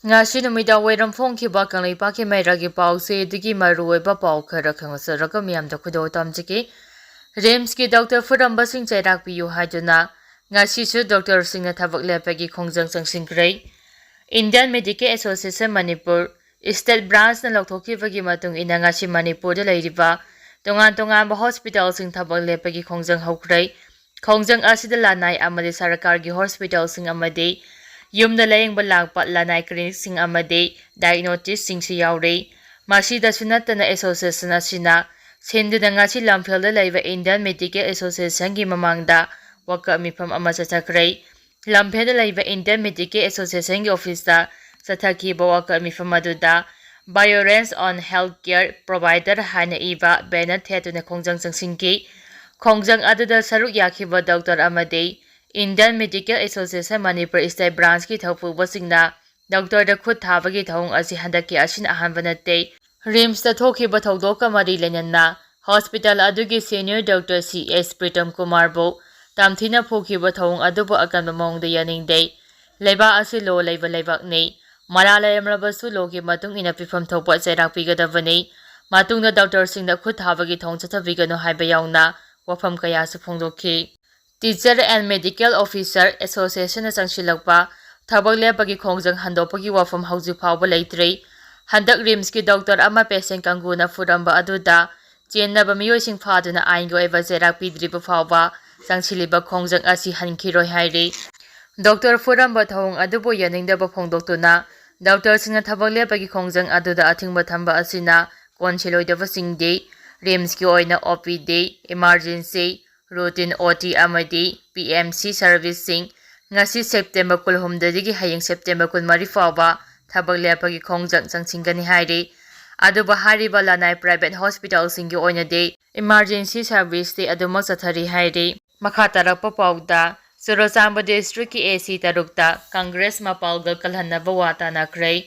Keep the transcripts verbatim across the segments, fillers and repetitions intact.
ꯉꯁꯤ ꯅꯨꯃꯤꯗꯥꯡ ꯋꯥꯏꯔꯝ ꯐꯣꯡꯈꯤꯕ ꯀꯪꯂꯩꯄꯥꯛꯀꯤ ꯃꯩꯔꯥꯒꯤ ꯄꯥꯎꯆꯦ ꯑꯗꯨꯒꯤ ꯃꯔꯨꯑꯣꯏꯕ ꯄꯥꯎ ꯈꯔ ꯈꯪꯍꯟꯖꯔꯒ ꯃꯤꯌꯥꯝꯗ ꯈꯨꯗꯣꯜ ꯇꯝꯖꯒꯦ꯫ ꯔꯤꯝꯁꯀꯤ ꯗꯣꯛꯇꯔ ꯐꯨꯔꯝꯕꯁꯤꯡ ꯆꯩꯔꯥꯛ ꯄꯤꯌꯨ ꯍꯥꯏꯗꯨꯅ ꯉꯁꯤꯁꯨ ꯗꯣꯛꯇꯔꯁꯤꯡꯅ ꯊꯕꯛ ꯂꯦꯞꯄꯒꯤ ꯈꯣꯡꯖꯪ ꯆꯪꯁꯤꯟꯈ꯭ꯔꯦ꯫ Indian medical association Manipur state ꯕ꯭ꯔꯥꯟꯁꯅ ꯂꯧꯊꯣꯛꯈꯤꯕꯒꯤ ꯃꯇꯨꯡ ꯏꯟꯅ ꯉꯁꯤ ꯃꯅꯤꯄꯨꯔꯗ ꯂꯩꯔꯤꯕ ꯇꯣꯉꯥꯟ ꯇꯣꯉꯥꯟꯕ ꯍꯣꯁꯄꯤꯇꯥꯜꯁꯤꯡ ꯊꯕꯛ ꯂꯦꯞꯄꯒꯤ ꯈꯣꯡꯖꯪ ꯍꯧꯈ꯭ꯔꯦ꯫ ꯈꯣꯡꯖꯪ ꯑꯁꯤꯗ ꯂꯅꯥꯏ ꯑꯃꯗꯤ ꯁꯔꯀꯥꯔꯒꯤ ꯍꯣꯁꯄꯤꯇꯥꯜꯁꯤꯡ ꯑꯃꯗꯤ ꯌꯨꯝꯗ ꯂꯥꯌꯦꯡꯕ ꯂꯥꯛꯄ ꯂꯅꯥꯏ ꯀ꯭ꯂꯤꯅꯤꯛꯁꯤꯡ ꯑꯃꯗꯤ ꯗꯥꯏꯒꯅꯣꯁꯤꯁꯁꯤꯡꯁꯨ ꯌꯥꯎꯔꯤ꯫ ꯃꯁꯤꯗꯁꯨ ꯅꯠꯇꯅ ꯑꯦꯁꯣꯁꯤꯌꯦꯁꯟ ꯑꯁꯤꯅ ꯁꯤꯟꯗꯨꯅ ꯉꯁꯤ ꯂꯝꯐꯦꯜꯗ ꯂꯩꯕ ꯏꯟꯗꯤꯌꯟ ꯃꯦꯗꯤꯀꯦꯜ ꯑꯦꯁꯣꯁꯤꯌꯦꯁꯟꯒꯤ ꯃꯃꯥꯡꯗ ꯋꯥꯀꯠ ꯃꯤꯐꯝ ꯑꯃ ꯆꯠꯊꯈ꯭ꯔꯦ꯫ ꯂꯝꯐꯦꯜꯗ ꯂꯩꯕ ꯏꯟꯗꯤꯌꯟ ꯃꯦꯗꯤꯀꯦꯜ ꯑꯦꯁꯣꯁꯤꯌꯦꯁꯟꯒꯤ ꯑꯣꯐꯤꯁꯇ ꯆꯠꯊꯈꯤꯕ ꯋꯥꯀꯠ ꯃꯤꯐꯝ ꯑꯗꯨꯗ Violence on Healthcare Provider ꯍꯥꯏꯅ ꯏꯕ ꯕꯦꯅꯔ ꯊꯦꯠꯇꯨꯅ ꯈꯣꯡꯖꯪ ꯆꯪꯁꯤꯟꯈꯤ꯫ ꯈꯣꯡꯖꯪ ꯑꯗꯨꯗ ꯁꯔꯨꯛ ꯌꯥꯈꯤꯕ ꯗꯣꯛꯇꯔ ꯑꯃꯗꯤ Indian medical association Manipur state ꯕ꯭ꯔꯥꯟꯁꯀꯤ ꯊꯧꯄꯨꯕꯁꯤꯡꯅ ꯗꯣꯛꯇꯔꯗ ꯈꯨꯠ ꯊꯥꯕꯒꯤ ꯊꯧꯑꯣꯡ ꯑꯁꯤ ꯍꯟꯗꯛꯀꯤ ꯑꯁꯤꯅ ꯑꯍꯥꯟꯕ ꯅꯠꯇꯦ꯫ ꯔꯤꯝꯁꯇ ꯊꯣꯛꯈꯤꯕ ꯊꯧꯗꯣꯛꯀ ꯃꯔꯤ ꯂꯩꯅꯅ ꯍꯣꯁꯄꯤꯇꯥꯜ ꯑꯗꯨꯒꯤ senior doctor C S Pritam ꯀꯨꯃꯥꯔꯕꯨ ꯇꯝꯊꯤꯅ ꯐꯨꯈꯤꯕ ꯊꯧꯑꯣꯡ ꯑꯗꯨꯕꯨ ꯑꯀꯟꯕ ꯃꯑꯣꯡꯗ ꯌꯥꯅꯤꯡꯗꯦ꯫ ꯂꯩꯕꯥꯛ ꯑꯁꯤ ꯂꯣ ꯂꯩꯕ ꯂꯩꯕꯥꯛꯅꯤ꯫ ꯃꯔꯥꯜ ꯂꯩꯔꯝꯂꯕꯁꯨ ꯂꯣꯒꯤ ꯃꯇꯨꯡ ꯏꯟꯅ ꯄꯤꯐꯝ ꯊꯣꯛꯄ ꯆꯩꯔꯥꯛ ꯄꯤꯒꯗꯕꯅꯤ꯫ ꯃꯇꯨꯡꯗ ꯗꯣꯛꯇꯔꯁꯤꯡꯗ ꯈꯨꯠ ꯊꯥꯕꯒꯤ ꯊꯧꯑꯣꯡ ꯆꯠꯊꯕꯤꯒꯅꯨ ꯍꯥꯏꯕ ꯌꯥꯎꯅ ꯋꯥꯐꯝ ꯀꯌꯥꯁꯨ ꯐꯣꯡꯗꯣꯛꯈꯤ꯫ Teacher and Medical Officer Association ꯅ ꯆꯪꯁꯤꯜꯂꯛꯄ ꯊꯕꯛ ꯂꯦꯞꯄꯒꯤ ꯈꯣꯡꯖꯪ ꯍꯟꯗꯣꯛꯄꯒꯤ ꯋꯥꯐꯝ ꯍꯧꯖꯤꯛ ꯐꯥꯎꯕ ꯂꯩꯇ꯭ꯔꯤ꯫ ꯍꯟꯗꯛ ꯔꯤꯝꯁꯀꯤ ꯗꯣꯛꯇꯔ ꯑꯃ ꯄꯦꯁꯦꯟ ꯀꯥꯡꯕꯨꯅ ꯐꯨꯔꯝꯕ ꯑꯗꯨꯗ ꯆꯦꯟꯅꯕ ꯃꯤꯑꯣꯏꯁꯤꯡ ꯐꯥꯗꯨꯅ ꯑꯥꯏꯟꯒꯤ ꯑꯣꯏꯕ ꯆꯩꯔꯥꯛ ꯄꯤꯗ꯭ꯔꯤꯕ ꯐꯥꯎꯕ ꯆꯪꯁꯤꯜꯂꯤꯕ ꯈꯣꯡꯖꯪ ꯑꯁꯤ ꯍꯟꯈꯤꯔꯣꯏ ꯍꯥꯏꯔꯤ꯫ ꯗꯣꯛꯇꯔ ꯐꯨꯔꯝꯕ ꯊꯧꯑꯣꯡ ꯑꯗꯨꯕꯨ ꯌꯥꯅꯤꯡꯗꯕ ꯐꯣꯡꯗꯣꯛꯇꯨꯅ ꯗꯣꯛꯇꯔꯁꯤꯡꯅ ꯊꯕꯛ ꯂꯦꯞꯄꯒꯤ ꯈꯣꯡꯖꯪ ꯑꯗꯨꯗ ꯑꯊꯤꯡꯕ ꯊꯝꯕ ꯑꯁꯤꯅ ꯀꯣꯟꯁꯤꯜꯂꯣꯏꯗꯕꯁꯤꯡꯗꯤ ꯔꯤꯝꯁꯀꯤ ꯑꯣꯏꯅ ꯑꯣ ꯄꯤ ꯗꯤ, ꯏꯃꯥꯔꯖꯦꯟꯁꯤ, ꯔꯨꯇꯤꯟ ꯑꯣ ꯇꯤ ꯑꯃꯗꯤ ꯄꯤ ꯑꯦꯝ ꯁꯤ ꯁꯔꯚꯤꯁꯁꯤꯡ ꯉꯁꯤ ꯁꯦꯞꯇꯦꯝꯕꯔ ꯀꯨꯟꯍꯨꯝꯗꯣꯏꯗꯒꯤ ꯍꯌꯦꯡ ꯁꯦꯞꯇꯦꯝꯕꯔ ꯀꯨꯟꯃꯔꯤ ꯐꯥꯎꯕ ꯊꯕꯛ ꯂꯦꯞꯄꯒꯤ ꯈꯣꯡꯖꯪ ꯆꯪꯁꯤꯟꯒꯅꯤ ꯍꯥꯏꯔꯤ꯫ ꯑꯗꯨꯕꯨ ꯍꯥꯏꯔꯤꯕ ꯂꯅꯥꯏ ꯄ꯭ꯔꯥꯏꯚꯦꯠ ꯍꯣꯁꯄꯤꯇꯥꯜꯁꯤꯡꯒꯤ ꯑꯣꯏꯅꯗꯤ ꯏꯃꯥꯔꯖꯦꯟꯁꯤ ꯁꯔꯚꯤꯁꯇꯤ ꯑꯗꯨꯃꯛ ꯆꯠꯊꯔꯤ ꯍꯥꯏꯔꯤ꯫ ꯃꯈꯥ ꯇꯥꯔꯛꯄ ꯄꯥꯎꯗ, ꯆꯨꯔꯆꯥꯟꯄꯨꯔ ꯗꯤꯁꯇ꯭ꯔꯤꯛꯀꯤ ꯑꯦ ꯁꯤ ꯇꯔꯨꯛꯇ ꯀꯪꯒ꯭ꯔꯦꯁ ꯃꯄꯥꯡꯒꯜ ꯀꯜꯍꯟꯅꯕ ꯋꯥ ꯇꯥꯅꯈ꯭ꯔꯦ꯫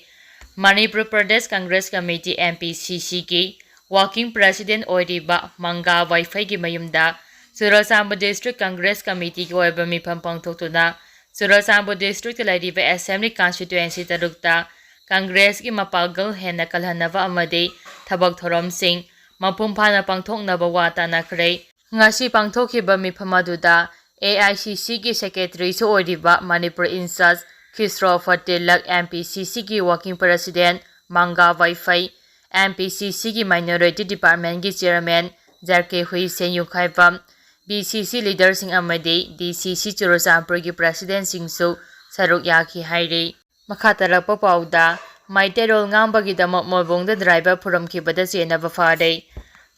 Manipur Pradesh Congress committee, M P C ꯁꯤꯒꯤ ꯋꯥꯔꯀꯤꯡ ꯄ꯭ꯔꯦꯁꯤꯗꯦꯟꯠ ꯑꯣꯏꯔꯤꯕ ꯃꯪꯒꯥ ꯋꯥꯏꯐꯩꯒꯤ ꯃꯌꯨꯝꯗ ꯆꯨꯔꯆꯥꯟꯄꯨꯔ ꯗꯤꯁꯇ꯭ꯔꯤꯛ ꯀꯪꯒ꯭ꯔꯦꯁ ꯀꯃꯤꯇꯤꯒꯤ ꯑꯣꯏꯕ ꯃꯤꯐꯝ ꯄꯥꯡꯊꯣꯛꯇꯨꯅ ꯆꯨꯔꯆꯥꯟꯄꯨꯔ district ꯇ ꯂꯩꯔꯤꯕ assembly constituency ꯇꯔꯨꯛꯇ Congress ꯀꯤ ꯃꯄꯥꯡꯒꯜ ꯍꯦꯟꯅ ꯀꯜꯍꯟꯅꯕ ꯑꯃꯗꯤ ꯊꯕꯛ ꯊꯧꯔꯝꯁꯤꯡ ꯃꯄꯨꯡ ꯐꯥꯅ ꯄꯥꯡꯊꯣꯛꯅꯕ ꯋꯥ ꯇꯥꯅꯈ꯭ꯔꯦ꯫ ꯉꯁꯤ ꯄꯥꯡꯊꯣꯛꯈꯤꯕ ꯃꯤꯐꯝ ꯑꯗꯨꯗ A I C C ꯒꯤ secretary ꯁꯨ ꯑꯣꯏꯔꯤꯕ Manipur in charge ꯈꯤꯁ꯭ꯔꯣ ꯐꯇꯦꯂꯛ, M P C C ꯒꯤ working president manga ꯋꯥꯏꯐꯩ, M P C C ꯒꯤ minority department ꯀꯤ chairman ꯖꯔ ꯀꯦ ꯍꯨꯏꯁꯦꯟ ꯌꯨꯝꯈꯥꯏꯕꯝ, B C C leader ꯁꯤꯡ ꯑꯃꯗꯤ D C C ꯆꯨꯔꯆꯥꯟꯄꯨꯔꯒꯤ president ꯁꯤꯡꯁꯨ ꯁꯔꯨꯛ ꯌꯥꯈꯤ ꯍꯥꯏꯔꯤ꯫ ꯃꯈꯥ ꯇꯥꯔꯛꯄ ꯄꯥꯎꯗ, ꯃꯩꯇꯩꯔꯣꯜ ꯉꯥꯡꯕꯒꯤꯗꯃꯛ ꯃꯣꯜꯕꯨꯡꯗ driver ꯐꯨꯔꯝꯈꯤꯕꯗ ꯆꯦꯟꯅꯕ ꯐꯥꯔꯦ꯫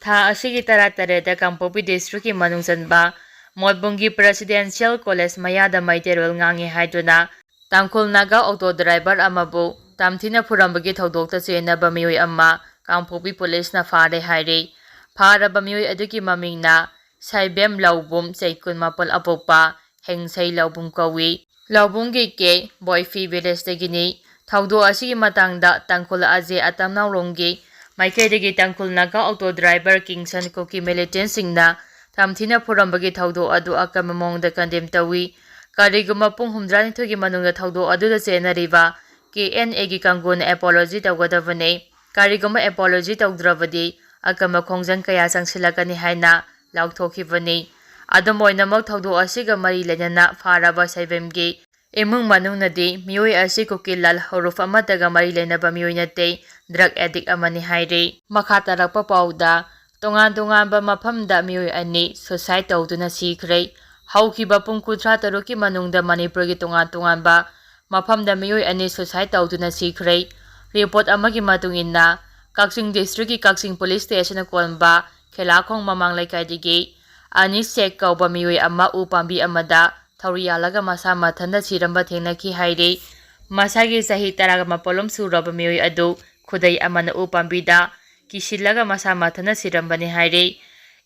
ꯊꯥ ꯑꯁꯤꯒꯤ ꯇꯔꯥꯇꯔꯦꯠꯇ ꯀꯥꯡꯄꯣꯛꯄꯤ district ꯀꯤ ꯃꯅꯨꯡ ꯆꯟꯕ ꯃꯣꯜꯕꯨꯡꯒꯤ Presidential College ꯃꯌꯥꯗ ꯃꯩꯇꯩꯔꯣꯜ ꯉꯥꯡꯉꯤ ꯍꯥꯏꯗꯨꯅ ꯇꯥꯡꯈꯨꯜ ꯅꯥꯒꯥ auto driver ꯑꯃꯕꯨ ꯇꯝꯊꯤꯅ ꯐꯨꯔꯝꯕꯒꯤ ꯊꯧꯗꯣꯛꯇ ꯆꯦꯟꯅꯕ ꯃꯤꯑꯣꯏ ꯑꯃ ꯀꯥꯡꯄꯣꯛꯄꯤ police ꯅ ꯐꯥꯔꯦ ꯍꯥꯏꯔꯦ꯫ ꯐꯥꯔꯕ ꯃꯤꯑꯣꯏ ꯑꯗꯨꯒꯤ ꯃꯃꯤꯡꯅ ꯁꯥꯏꯕꯦꯝ ꯂꯧꯕꯨꯝ, ꯆꯍꯤ ꯀꯨꯟꯃꯥꯄꯜ ꯑꯄꯣꯛꯄ ꯍꯦꯡꯁꯩ ꯂꯧꯕꯨꯝ ꯀꯧꯏ꯫ ꯂꯧꯕꯨꯝꯒꯤ ꯀꯦ ꯕꯣꯏꯐꯤ village ꯇꯒꯤꯅꯤ꯫ ꯊꯧꯗꯣꯛ ꯑꯁꯤꯒꯤ ꯃꯇꯥꯡꯗ ꯇꯥꯡꯈꯨꯜ ꯑꯖꯦ ꯑꯇꯝꯅꯥꯎꯔꯣꯝꯒꯤ ꯃꯥꯏꯀꯩꯗꯒꯤ ꯇꯥꯡꯈꯨꯜ ꯅꯥꯒꯥ auto driver ꯀꯤꯡꯁꯟ ꯀꯨꯀꯤ militant ꯁꯤꯡꯅ ꯇꯝꯊꯤꯅ ꯐꯨꯔꯝꯕꯒꯤ ꯊꯧꯗꯣꯛ ꯑꯗꯨ ꯑꯀꯟꯕ ꯃꯑꯣꯡꯗ condemn ꯇꯧꯏ꯫ ꯀꯔꯤꯒꯨꯝꯕ ꯄꯨꯡ ꯍꯨꯝꯗ꯭ꯔꯥꯅꯤꯊꯣꯏꯒꯤ ꯃꯅꯨꯡꯗ ꯊꯧꯗꯣꯛ ꯑꯗꯨꯗ ꯆꯦꯟꯅꯔꯤꯕ K N A ꯒꯤ ꯀꯥꯡꯕꯨꯅ apology ꯇꯧꯒꯗꯕꯅꯤ꯫ ꯀꯔꯤꯒꯨꯝꯕ apology ꯇꯧꯗ꯭ꯔꯕꯗꯤ ꯑꯀꯟꯕ ꯈꯣꯡꯖꯪ ꯀꯌꯥ ꯆꯪꯁꯤꯜꯂꯛꯀꯅꯤ ꯍꯥꯏꯅ ꯂꯥꯎꯊꯣꯛꯈꯤꯕꯅꯤ꯫ ꯑꯗꯨꯝ ꯑꯣꯏꯅꯃꯛ, ꯊꯧꯗꯣꯛ ꯑꯁꯤꯒ ꯃꯔꯤ ꯂꯩꯅꯅ ꯐꯥꯔꯕ ꯁꯥꯏꯕꯦꯝꯒꯤ ꯏꯃꯨꯡ ꯃꯅꯨꯡꯅꯗꯤ ꯃꯤꯑꯣꯏ ꯑꯁꯤ ꯀꯨꯀꯤ ꯂꯥꯜ ꯍꯧꯔꯨꯞ ꯑꯃꯠꯇꯒ ꯃꯔꯤ ꯂꯩꯅꯕ ꯃꯤꯑꯣꯏ ꯅꯠꯇꯦ, drug addict ꯑꯃꯅꯤ ꯍꯥꯏꯔꯤ꯫ ꯃꯈꯥ ꯇꯥꯔꯛꯄ ꯄꯥꯎꯗ, ꯇꯣꯉꯥꯟ ꯇꯣꯉꯥꯟꯕ ꯃꯐꯝꯗ ꯃꯤꯑꯣꯏ ꯑꯅꯤ suicide ꯇꯧꯗꯨꯅ ꯁꯤꯈ꯭ꯔꯦ꯫ ꯍꯧꯈꯤꯕ ꯄꯨꯡ ꯀꯨꯟꯊ꯭ꯔꯥ ꯇꯔꯨꯛꯀꯤ ꯃꯅꯨꯡꯗ ꯃꯅꯤꯄꯨꯔꯒꯤ ꯇꯣꯉꯥꯟ ꯇꯣꯉꯥꯟꯕ ꯃꯐꯝꯗ ꯃꯤꯑꯣꯏ ꯑꯅꯤ suicide ꯇꯧꯗꯨꯅ ꯁꯤꯈ꯭ꯔꯦ꯫ Report ꯑꯃꯒꯤ ꯃꯇꯨꯡ ꯏꯟꯅ, ꯀꯛꯆꯤꯡ district ꯀꯤ ꯀꯛꯆꯤꯡ police station ꯀꯣꯟꯕ ꯈꯦꯂꯥꯈꯣꯡ ꯃꯃꯥꯡ ꯂꯩꯀꯥꯏꯗꯒꯤ ꯑꯅꯤꯁ ꯁꯦꯛ ꯀꯧꯕ ꯃꯤꯑꯣꯏ ꯑꯃ ꯎ ꯄꯥꯝꯕꯤ ꯑꯃꯗ ꯊꯧꯔꯤ ꯌꯥꯜꯂꯒ ꯃꯁꯥ ꯃꯊꯟꯇ ꯁꯤꯔꯝꯕ ꯊꯦꯡꯅꯈꯤ ꯍꯥꯏꯔꯤ꯫ ꯃꯁꯥꯒꯤ ꯆꯍꯤ ꯇꯔꯥꯒ ꯃꯥꯄꯜꯂꯣꯝ ꯁꯨꯔꯕ ꯃꯤꯑꯣꯏ ꯑꯗꯨ ꯈꯨꯗꯩ ꯑꯃꯅ ꯎ ꯄꯥꯝꯕꯤꯗ ꯀꯤꯁꯤꯜꯂꯒ ꯃꯁꯥ ꯃꯊꯟꯇ ꯁꯤꯔꯝꯕꯅꯤ ꯍꯥꯏꯔꯤ꯫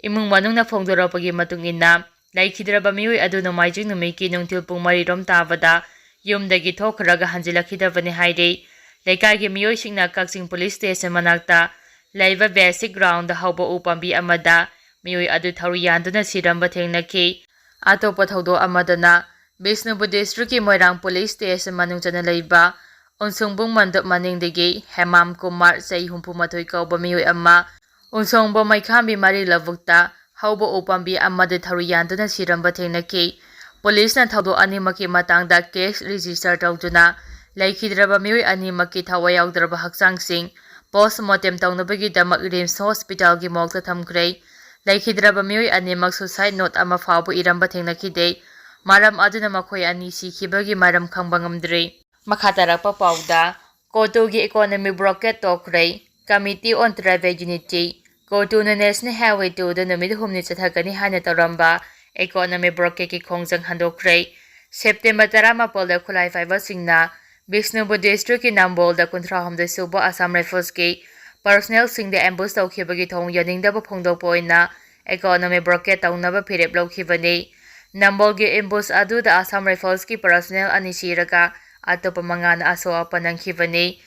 ꯏꯃꯨꯡ ꯃꯅꯨꯡꯅ ꯐꯣꯡꯗꯣꯔꯛꯄꯒꯤ ꯃꯇꯨꯡ ꯏꯟꯅ, ꯂꯩꯈꯤꯗ꯭ꯔꯕ ꯃꯤꯑꯣꯏ ꯑꯗꯨ ꯅꯣꯡꯃꯥꯏꯖꯤꯡ ꯅꯨꯃꯤꯠꯀꯤ ꯅꯨꯡꯊꯤꯜ ꯄꯨꯡ ꯃꯔꯤꯔꯣꯝ ꯇꯥꯕꯗ ꯌꯨꯝꯗꯒꯤ ꯊꯣꯛꯈ꯭ꯔꯒ ꯍꯟꯖꯤꯜꯂꯛꯈꯤꯗꯕꯅꯤ ꯍꯥꯏꯔꯤ꯫ ꯂꯩꯀꯥꯏꯒꯤ ꯃꯤꯑꯣꯏꯁꯤꯡꯅ ꯀꯛꯆꯤꯡ police station ꯃꯅꯥꯛꯇ ꯂꯩꯕ basic ground ꯗ ꯍꯧꯕ ꯎ ꯄꯥꯝꯕꯤ ꯑꯃꯗ ꯃꯤꯑꯣꯏ ꯑꯗꯨ ꯊꯧꯔꯤ ꯌꯥꯟꯗꯨꯅ ꯁꯤꯔꯝꯕ ꯊꯦꯡꯅꯈꯤ꯫ ꯑꯇꯣꯞꯄ ꯊꯧꯗꯣꯛ ꯑꯃꯗꯅ, ꯕꯤꯁꯅꯨꯄꯨꯔ ꯗꯤꯁꯇ꯭ꯔꯤꯛꯀꯤ ꯃꯣꯏꯔꯥꯡ ꯄꯨꯂꯤꯁ ꯁ꯭ꯇꯦꯁꯟ ꯃꯅꯨꯡ ꯆꯟꯅ ꯂꯩꯕ ꯎꯟꯁꯣꯡꯕꯨꯡ ꯃꯟꯗꯞ ꯃꯅꯤꯡꯗꯒꯤ ꯍꯦꯃꯥꯝ ꯀꯨꯃꯥꯔ, ꯆꯍꯤ ꯍꯨꯝꯐꯨ ꯃꯥꯊꯣꯏ ꯀꯧꯕ ꯃꯤꯑꯣꯏ ꯑꯃ ꯎꯟꯁꯣꯡꯕꯨꯡ ꯃꯩꯈꯥꯝꯕꯤ ꯃꯔꯤ ꯂꯧꯕꯨꯛꯇ ꯍꯧꯕ ꯎ ꯄꯥꯝꯕꯤ ꯑꯃꯗ ꯊꯧꯔꯤ ꯌꯥꯟꯗꯨꯅ ꯁꯤꯔꯝꯕ ꯊꯦꯡꯅꯈꯤ꯫ ꯄꯨꯂꯤꯁꯅ ꯊꯧꯗꯣꯛ ꯑꯅꯤꯃꯛꯀꯤ ꯃꯇꯥꯡꯗ ꯀꯦꯁ ꯔꯦꯖꯤꯁꯇꯔ ꯇꯧꯗꯨꯅ ꯂꯩꯈꯤꯗ꯭ꯔꯕ ꯃꯤꯑꯣꯏ ꯑꯅꯤꯃꯛꯀꯤ ꯊꯋꯥꯏ ꯌꯥꯎꯗ꯭ꯔꯕ ꯍꯛꯆꯥꯡꯁꯤꯡ ꯄꯣꯁꯃꯣꯔꯇꯦꯝ ꯇꯧꯅꯕꯒꯤꯗꯃꯛ ꯔꯤꯝꯁ ꯍꯣꯁꯄꯤꯇꯥꯜꯒꯤ ꯃꯣꯔꯒꯇ ꯊꯝꯈ꯭ꯔꯦ꯫ ꯂꯩꯈꯤꯗ꯭ꯔꯕ ꯃꯤꯑꯣꯏ ꯑꯅꯤꯃꯛ ꯁꯨꯁꯥꯏꯗ ꯅꯣꯠ ꯑꯃ ꯐꯥꯎꯕ ꯏꯔꯝꯕ ꯊꯦꯡꯅꯈꯤꯗꯦ꯫ ꯃꯔꯝ ꯑꯗꯨꯅ ꯃꯈꯣꯏ ꯑꯅꯤ ꯁꯤꯈꯤꯕꯒꯤ ꯃꯔꯝ ꯈꯪꯕ ꯉꯝꯗ꯭ꯔꯤ꯫ ꯃꯈꯥ ꯇꯥꯔꯛꯄ ꯄꯥꯎꯗ, ꯀꯣꯇꯨꯒꯤ ꯏꯀꯣꯅꯣꯃꯤ ꯕ꯭ꯂꯣꯀꯦꯠ ꯇꯧꯈ꯭ꯔꯦ꯫ Committee on Tribal Unity, ꯀꯣꯇꯨꯅ National Highway two ꯗ ꯅꯨꯃꯤꯠ ꯍꯨꯝꯅꯤ ꯆꯠꯊꯒꯅꯤ ꯍꯥꯏꯅ ꯇꯧꯔꯝꯕ ꯏꯀꯣꯅꯣꯃꯤ ꯕ꯭ꯂꯣꯀꯦꯠꯀꯤ ꯈꯣꯡꯖꯪ ꯍꯟꯗꯣꯛꯈ꯭ꯔꯦ꯫ ꯁꯦꯞꯇꯦꯝꯕꯔ ꯇꯔꯥꯃꯥꯄꯜꯗ ꯈꯨꯠꯂꯥꯏ ꯄꯥꯏꯕꯁꯤꯡꯅ ꯕꯤꯁꯅꯨꯄꯨꯔ ꯗꯤꯁꯇ꯭ꯔꯤꯛꯀꯤ ꯅꯝꯕꯣꯜꯗ ꯀꯨꯟꯊ꯭ꯔꯥꯍꯨꯝꯗꯣꯏ ꯁꯨꯕ ꯑꯁꯥꯝ ꯔꯥꯏꯐꯜꯁꯀꯤ ꯄꯔꯁꯣꯅꯦꯜꯁꯤꯡꯗ ꯑꯦꯝꯕꯨꯁ ꯇꯧꯈꯤꯕꯒꯤ ꯊꯧꯑꯣꯡ ꯌꯥꯅꯤꯡꯗꯕ ꯐꯣꯡꯗꯣꯛꯄ ꯑꯣꯏꯅ ꯏꯀꯣꯅꯣꯃꯤ ꯕ꯭ꯂꯣꯀꯦꯠ ꯇꯧꯅꯕ ꯐꯤꯔꯦꯞ ꯂꯧꯈꯤꯕꯅꯤ꯫ ꯅꯝꯕꯣꯜꯒꯤ ꯑꯦꯝꯕꯨꯁ ꯑꯗꯨꯗ ꯑꯁꯥꯝ ꯔꯥꯏꯐꯜꯁꯀꯤ ꯄꯔꯁꯣꯅꯦꯜ ꯑꯅꯤ ꯁꯤꯔꯒ ꯑꯇꯣꯞꯄ ꯃꯉꯥꯅ ꯑꯁꯣꯛ ꯑꯄꯟ ꯅꯪꯈꯤꯕꯅꯤ꯫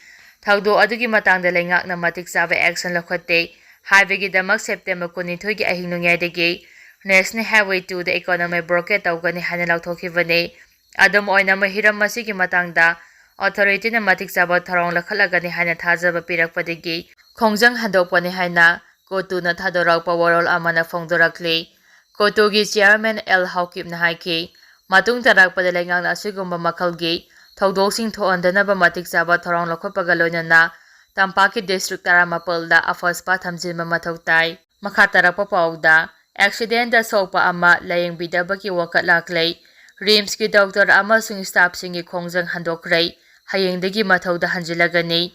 ꯊꯧꯗꯣꯛ ꯑꯗꯨꯒꯤ ꯃꯇꯥꯡꯗ ꯂꯩꯉꯥꯛꯅ ꯃꯇꯤꯛ ꯆꯥꯕ ꯑꯦꯛꯁꯟ ꯂꯧꯈꯠꯇꯦ꯫ ꯍꯥꯏꯕꯒꯤꯗꯃꯛ ꯁꯦꯞꯇꯦꯝꯕꯔ ꯀꯨꯟꯅꯤꯊꯣꯏꯒꯤ ꯑꯍꯤꯡ ꯅꯣꯡꯌꯥꯏꯗꯒꯤ National Highway two ꯗ ꯏꯀꯣꯅꯣꯃꯤ ꯕ꯭ꯂꯣꯀꯦꯠ ꯇꯧꯒꯅꯤ ꯍꯥꯏꯅ ꯂꯥꯎꯊꯣꯛꯈꯤꯕꯅꯤ꯫ ꯑꯗꯨꯝ ꯑꯣꯏꯅꯃꯛ, ꯍꯤꯔꯝ ꯑꯁꯤꯒꯤ ꯃꯇꯥꯡꯗ ꯑꯣꯊꯣꯔꯤꯇꯤꯅ ꯃꯇꯤꯛ ꯆꯥꯕ ꯊꯧꯔꯥꯡ ꯂꯧꯈꯠꯂꯒꯅꯤ ꯍꯥꯏꯅ ꯊꯥꯖꯕ ꯄꯤꯔꯛꯄꯗꯒꯤ ꯈꯣꯡꯖꯪ ꯍꯟꯗꯣꯛꯄꯅꯤ ꯍꯥꯏꯅ ꯀꯣꯇꯨꯅ ꯊꯥꯗꯣꯔꯛꯄ ꯋꯥꯔꯣꯜ ꯑꯃꯅ ꯐꯣꯡꯗꯣꯔꯛꯂꯤ꯫ ꯀꯣꯇꯨꯒꯤ ꯆꯤꯌꯥꯔꯃꯦꯟ ꯑꯦꯜ ꯍꯥꯎꯀꯤꯞꯅ ꯍꯥꯏꯈꯤ, ꯃꯇꯨꯡ ꯇꯥꯔꯛꯄꯗ ꯂꯩꯉꯥꯛꯅ ꯑꯁꯤꯒꯨꯝꯕ ꯃꯈꯜꯒꯤ ꯊꯧꯗꯣꯛꯁꯤꯡ ꯊꯣꯛꯍꯟꯗꯅꯕ ꯃꯇꯤꯛ ꯆꯥꯕ ꯊꯧꯔꯥꯡ ꯂꯧꯈꯠꯄꯒ ꯂꯣꯏꯅꯅ ꯇꯝꯄꯥꯛꯀꯤ ꯗꯤꯁꯇ꯭ꯔꯤꯛ ꯇꯔꯥꯃꯥꯄꯜꯗ ꯑꯐꯁꯄꯥ ꯊꯝꯖꯤꯟꯕ ꯃꯊꯧ ꯇꯥꯏ꯫ ꯃꯈꯥ ꯇꯥꯔꯛꯄ ꯄꯥꯎꯗ, ꯑꯦꯛꯁꯤꯗꯦꯟꯗ ꯁꯣꯛꯄ ꯑꯃ ꯂꯥꯌꯦꯡꯕꯤꯗꯕꯒꯤ ꯋꯥꯀꯠ ꯂꯥꯛꯂꯦ꯫ ꯔꯤꯝꯁꯀꯤ ꯗꯣꯛꯇꯔ ꯑꯃꯁꯨꯡ ꯁ꯭ꯇꯥꯐꯁꯤꯡꯒꯤ ꯈꯣꯡꯖꯪ ꯍꯟꯗꯣꯛꯈ꯭ꯔꯦ꯫ ꯍꯌꯦꯡꯗꯒꯤ ꯃꯊꯧꯗ ꯍꯟꯖꯤꯜꯂꯒꯅꯤ꯫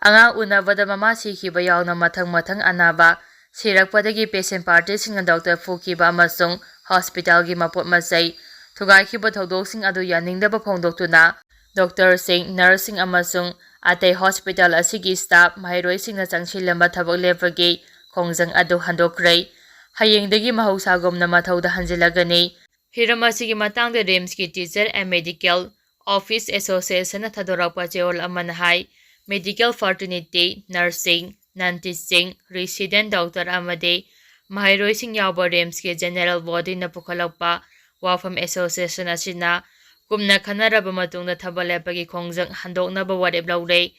ꯑꯉꯥꯡ ꯎꯅꯕꯗ ꯃꯃꯥ ꯁꯤꯈꯤꯕ ꯌꯥꯎꯅ ꯃꯊꯪ ꯃꯊꯪ ꯑꯅꯥꯕ ꯁꯤꯔꯛꯄꯗꯒꯤ ꯄꯦꯁꯦꯟ ꯄꯥꯔꯇꯤꯁꯤꯡꯅ ꯗꯣꯛꯇꯔ ꯐꯨꯈꯤꯕ ꯑꯃꯁꯨꯡ ꯍꯣꯁꯄꯤꯇꯥꯜꯒꯤ ꯃꯄꯣꯠ ꯃꯆꯩ ꯊꯨꯒꯥꯏꯈꯤꯕ ꯊꯧꯗꯣꯛꯁꯤꯡ ꯑꯗꯨ ꯌꯥꯅꯤꯡꯗꯕ ꯐꯣꯡꯗꯣꯛꯇꯨꯅ ꯗꯣꯛꯇꯔꯁꯤꯡ, ꯅꯔꯁꯁꯤꯡ ꯑꯃꯁꯨꯡ ꯑꯇꯩ ꯍꯣꯁꯄꯤꯇꯥꯜ ꯑꯁꯤꯒꯤ ꯁ꯭ꯇꯥꯐ ꯃꯍꯩꯔꯣꯏꯁꯤꯡꯅ ꯆꯪꯁꯤꯜꯂꯝꯕ ꯊꯕꯛ ꯂꯦꯞꯄꯒꯤ ꯈꯣꯡꯖꯪ ꯑꯗꯨ ꯍꯟꯗꯣꯛꯈ꯭ꯔꯦ꯫ ꯍꯌꯦꯡꯗꯒꯤ ꯃꯍꯧꯁꯥꯒꯨꯝꯅ ꯃꯊꯧꯗ ꯍꯟꯖꯤꯜꯂꯒꯅꯤ꯫ ꯍꯤꯔꯝ ꯑꯁꯤꯒꯤ ꯃꯇꯥꯡꯗ ꯔꯤꯝꯁꯀꯤ ꯇꯤꯆꯔ ꯑꯦꯟ ꯃꯦꯗꯤꯀꯦꯜ ꯑꯣꯐꯤꯁ ꯑꯦꯁꯣꯁꯤꯌꯦꯁꯟꯅ ꯊꯥꯗꯣꯔꯛꯄ ꯆꯦꯔꯣꯜ ꯑꯃꯅ ꯍꯥꯏ, ꯃꯦꯗꯤꯀꯦꯜ ꯐ꯭ꯔꯥꯇꯔꯅꯤꯇꯤ, ꯅꯔꯁꯁꯤꯡ, ꯅꯟ ꯇꯤꯆꯤꯡ, ꯔꯤꯁꯤꯗꯦꯟ ꯗꯣꯛꯇꯔ ꯑꯃꯗꯤ ꯃꯍꯩꯔꯣꯏꯁꯤꯡ ꯌꯥꯎꯕ ꯔꯤꯝꯁꯀꯤ ꯖꯦꯅꯦꯔꯦꯜ ꯕꯣꯗꯤꯅ ꯄꯨꯈꯠꯂꯛꯄ ꯋꯥꯐꯝ ꯑꯦꯁꯣꯁꯤꯌꯦꯁꯟ ꯑꯁꯤꯅ ꯀꯨꯞꯅ ꯈꯟꯅꯔꯕ ꯃꯇꯨꯡꯗ ꯊꯕꯛ ꯂꯦꯞꯄꯒꯤ ꯈꯣꯡꯖꯪ ꯍꯟꯗꯣꯛꯅꯕ ꯋꯥꯔꯦꯞ ꯂꯧꯔꯦ꯫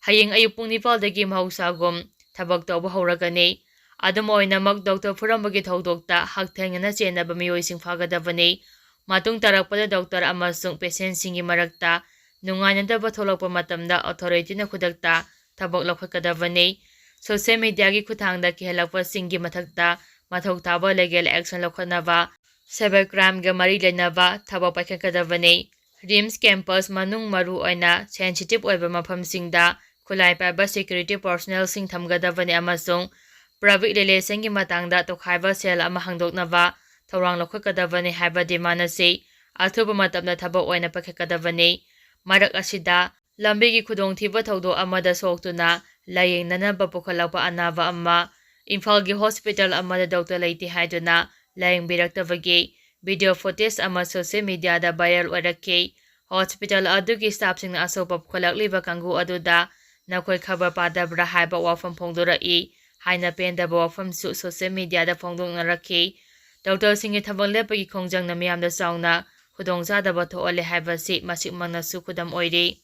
ꯍꯌꯦꯡ ꯑꯌꯨꯛ ꯄꯨꯡ ꯅꯤꯄꯥꯜꯗꯒꯤ ꯃꯍꯧꯁꯥꯒꯨꯝ ꯊꯕꯛ ꯇꯧꯕ ꯍꯧꯔꯒꯅꯤ꯫ ꯑꯗꯨꯝ ꯑꯣꯏꯅꯃꯛ, ꯗꯣꯛꯇꯔ ꯐꯨꯔꯝꯕꯒꯤ ꯊꯧꯗꯣꯛꯇ ꯍꯛꯊꯦꯡꯅꯅ ꯆꯦꯟꯅꯕ ꯃꯤꯑꯣꯏꯁꯤꯡ ꯐꯥꯒꯗꯕꯅꯤ꯫ ꯃꯇꯨꯡ ꯇꯥꯔꯛꯄꯗ ꯗꯣꯛꯇꯔ ꯑꯃꯁꯨꯡ ꯄꯦꯁꯦꯟꯁꯤꯡꯒꯤ ꯃꯔꯛꯇ ꯅꯨꯡꯉꯥꯏꯅꯗꯕ ꯊꯣꯛꯂꯛꯄ ꯃꯇꯝꯗ ꯑꯣꯊꯣꯔꯤꯇꯤꯅ ꯈꯨꯗꯛꯇ ꯊꯕꯛ ꯂꯧꯈꯠꯀꯗꯕꯅꯤ꯫ ꯁꯣꯁꯤꯌꯦꯜ ꯃꯤꯗꯤꯌꯥꯒꯤ ꯈꯨꯠꯊꯥꯡꯗ ꯀꯤꯍꯜꯂꯛꯄꯁꯤꯡꯒꯤ ꯃꯊꯛꯇ ꯃꯊꯧ ꯇꯥꯕ ꯂꯤꯒꯦꯜ ꯑꯦꯛꯁꯟ ꯂꯧꯈꯠꯅꯕ ꯁꯥꯏꯕꯔ ꯀ꯭ꯔꯥꯏꯝꯒ ꯃꯔꯤ ꯂꯩꯅꯕ ꯊꯕꯛ ꯄꯥꯏꯈꯠꯀꯗꯕꯅꯤ꯫ ꯔꯤꯝꯁ ꯀꯦꯝꯄꯁ ꯃꯅꯨꯡ, ꯃꯔꯨ ꯑꯣꯏꯅ ꯁꯦꯟꯁꯤꯇꯤꯚ ꯑꯣꯏꯕ ꯃꯐꯝꯁꯤꯡꯗ, ꯈꯨꯠꯂꯥꯏ ꯄꯥꯏꯕ ꯁꯦꯀ꯭ꯌꯨꯔꯤꯇꯤ ꯄꯔꯁꯣꯅꯦꯜꯁꯤꯡ ꯊꯝꯒꯗꯕꯅꯤ ꯑꯃꯁꯨꯡ ꯄꯕ꯭ꯂꯤꯛ ꯔꯤꯂꯦꯁꯟꯒꯤ ꯃꯇꯥꯡꯗ ꯇꯣꯈꯥꯏꯕ ꯁꯦꯜ ꯑꯃ ꯍꯥꯡꯗꯣꯛꯅꯕ ꯊꯧꯔꯥꯡ ꯂꯧꯈꯠꯀꯗꯕꯅꯤ ꯍꯥꯏꯕ ꯗꯤꯃꯥꯟ ꯑꯁꯤ ꯑꯊꯨꯕ ꯃꯇꯝꯗ ꯊꯕꯛ ꯑꯣꯏꯅ ꯄꯥꯏꯈꯠꯀꯗꯕꯅꯤ꯫ ꯃꯔꯛ ꯑꯁꯤꯗ, ꯂꯝꯕꯤꯒꯤ ꯈꯨꯗꯣꯡꯊꯤꯕ ꯊꯧꯗꯣꯛ ꯑꯃꯗ ꯁꯣꯛꯇꯨꯅ ꯂꯥꯌꯦꯡꯅꯅꯕ ꯄꯨꯈꯠꯂꯛꯄ ꯑꯅꯥꯕ ꯑꯃ ꯏꯝꯐꯥꯜꯒꯤ ꯍꯣꯁꯄꯤꯇꯥꯜ ꯑꯃꯗ ꯗꯣꯛꯇꯔ ꯂꯩꯇꯦ ꯍꯥꯏꯗꯨꯅ ꯂꯥꯌꯦꯡꯕꯤꯔꯛꯇꯕꯒꯤ ꯚꯤꯗꯤꯑꯣ ꯐꯨꯇꯦꯖ ꯑꯃ ꯁꯣꯁꯤꯌꯦꯜ ꯃꯤꯗꯤꯌꯥꯗ ꯚꯥꯏꯔꯦꯜ ꯑꯣꯏꯔꯛꯈꯤ꯫ ꯍꯣꯁꯄꯤꯇꯥꯜ ꯑꯗꯨꯒꯤ ꯁ꯭ꯇꯥꯐꯁꯤꯡꯅ ꯑꯁꯣꯛꯄ ꯄꯨꯈꯠꯂꯛꯂꯤꯕ ꯀꯥꯡꯕꯨ ꯑꯗꯨꯗ ꯅꯈꯣꯏ ꯈꯕꯔ ꯄꯥꯗꯕ꯭ꯔꯥ ꯍꯥꯏꯕ ꯋꯥꯐꯝ ꯐꯣꯡꯗꯣꯔꯛꯏ꯫ ꯍꯥꯏꯅ ꯄꯦꯟꯗꯕ ꯋꯥꯐꯝꯁꯨ ꯁꯣꯁꯤꯌꯦꯜ ꯃꯤꯗꯤꯌꯥꯗ ꯐꯣꯡꯗꯣꯛꯅꯔꯛꯈꯤ꯫ ꯗꯣꯛꯇꯔꯁꯤꯡꯒꯤ ꯊꯕꯛ ꯂꯦꯞꯄꯒꯤ ꯈꯣꯡꯖꯪꯅ ꯃꯤꯌꯥꯝꯗ ꯆꯥꯎꯅ ꯈꯨꯗꯣꯡꯆꯥꯗꯕ ꯊꯣꯛꯍꯜꯂꯦ ꯍꯥꯏꯕꯁꯤ ꯃꯁꯤꯃꯛꯅꯁꯨ ꯈꯨꯗꯝ ꯑꯣꯏꯔꯤ꯫